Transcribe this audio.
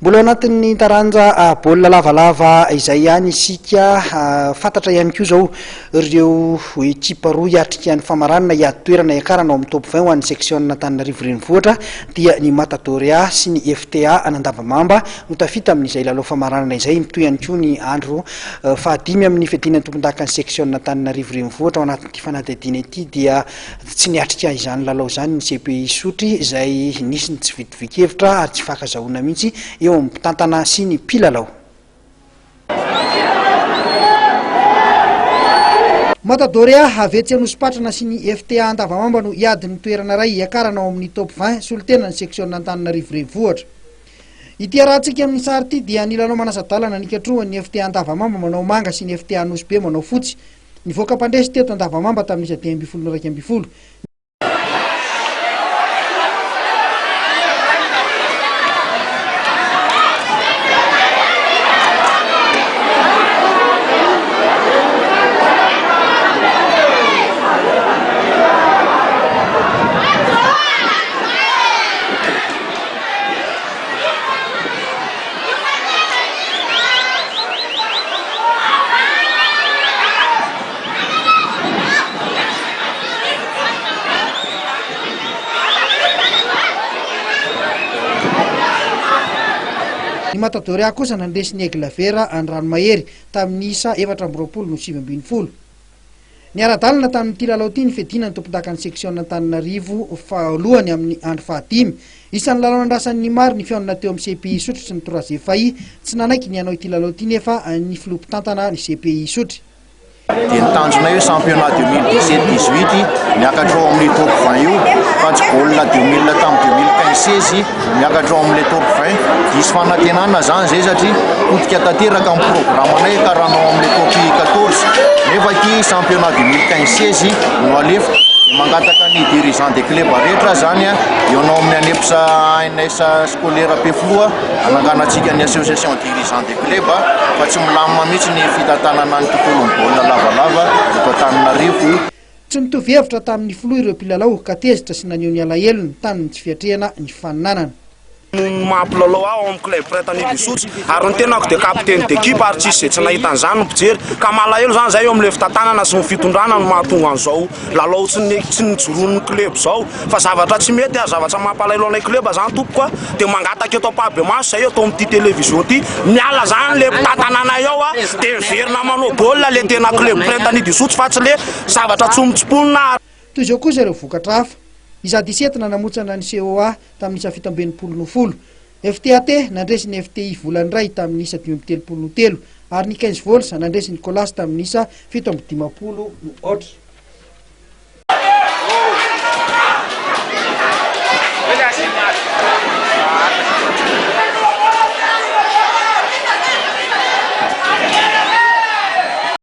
Mbola ao anatin'ny taranja baolina lavalava izay ihany isika. Fantatra ihany koa izao ireo ekipa roa hiatrika ny famaranana hiady toerana hiakarana ao amin'ny top 20 ho an'ny section Antananarivo Renivohitra dia ny Matadoria sy ny FTA an'Andavamamba no tafita amin'izay lalao famaranana izay. Mitohy ihany koa ny andro fahadimy amin'ny fiadiana ny tompondakan'ny section Antananarivo Renivohitra. Ao anatin'ity fanadihadiana ity dia Tsy niatrika izany lalao izany ny CPI Isotry izay nisy ny tsy fitovian-kevitra ary tsy fankazahoana mihitsy eo amin'ny mpitantana sy ny mpilalao. Matadorea avy etsy Anosipatrana sy ny FTA Andavamamba no hiady ny toerana iray hiakarana ao amin'ny Top 20 solontenan'ny seksiona Antananarivo Renivohitra. Ity arahantsika amin'ny sary ity dia ny lalao manasa-dalana nikatrohan'ny FTA Andavamamba manao manga sy ny FTA Anosibe manao fotsy. Nivoaka mpandresy teto Andavamamba tamin'ny isa 15 no 11. Ny Matadoria kosa nandresy ny Aigle Vert Andranomahery tamin'ny isa 24 no 19. Niara-dalana tamin'ity lalao ity ny fiadiana ny tompondakan'ny seksiona Antananarivo fahalohany amin'ny andro fahadimy. Isan'ny lalao nandrasan'ny maro ny fihaonana teo amin'ny CPI Isotry sy ny Troisième Failli. Tsy nanaiky ny hanao ity lalao ity nefa ny filoha mpitantana ny CPI Isotry. Dia ny tanjonay hoe championnat 2017 18 miakatra ao amin'ny top 20 io fa tsy baolina 2000 tamin'ny 2015 16 miakatra ao amin'ilay top 20. Diso fanantenana izany izay satria potika tanteraka ny programanay ka raha hanao amin'ilay top 14 nefa ity championnat 2015 16 no alefa. Dia mangataka ny dirigeant des clubs rehetra izany eo anao amin'ny annexe ANS scolaire Ampefiloha hananganantsika ny association dirigeant des clubs fa tsy milamina mihitsy ny fitantanana ny tontolon'ny baolina lavalava eto Antananarivo. Tsy nitovy hevitra tamin'ny filoha ireo mpilalao ka tezitra sy naneho ny alahelony tamin'ny tsy fiatrehana ny faninanana. Noho ny maha mpilalao ahy ao amin'ny club Printemps Isotry ary ny tenako dia capitaine d'équipe ary tsisy izay tsy nahita an'izany ny mpijery ka malahelo izany izay eo amin'ilay fitantanana sy ny fitondrana no mahatonga an'izao lalao tsy tsy nijoroan'ny club izao fa zavatra tsy mety ary zavatra mampalahelo anay club izany tompoko a dia mangataka eto ampahibemaso izay eto amin'ity télévision ity miala izany le mpitantana anay ao a dia miverina manao baolina le tena club Printemps Isotry fa tsy le zavatra tsomontsimponina. Toy izao kosa ireo vokatra hafa. Isa 17 nanamontsana ny COA tamin'ny isa 67 no folo. FTAT nandresy ny FTI Volaniray tamin'ny isa 35 no telo ary ny Quinze Vols nandresy ny Colas tamin'ny isa 57 no aotra.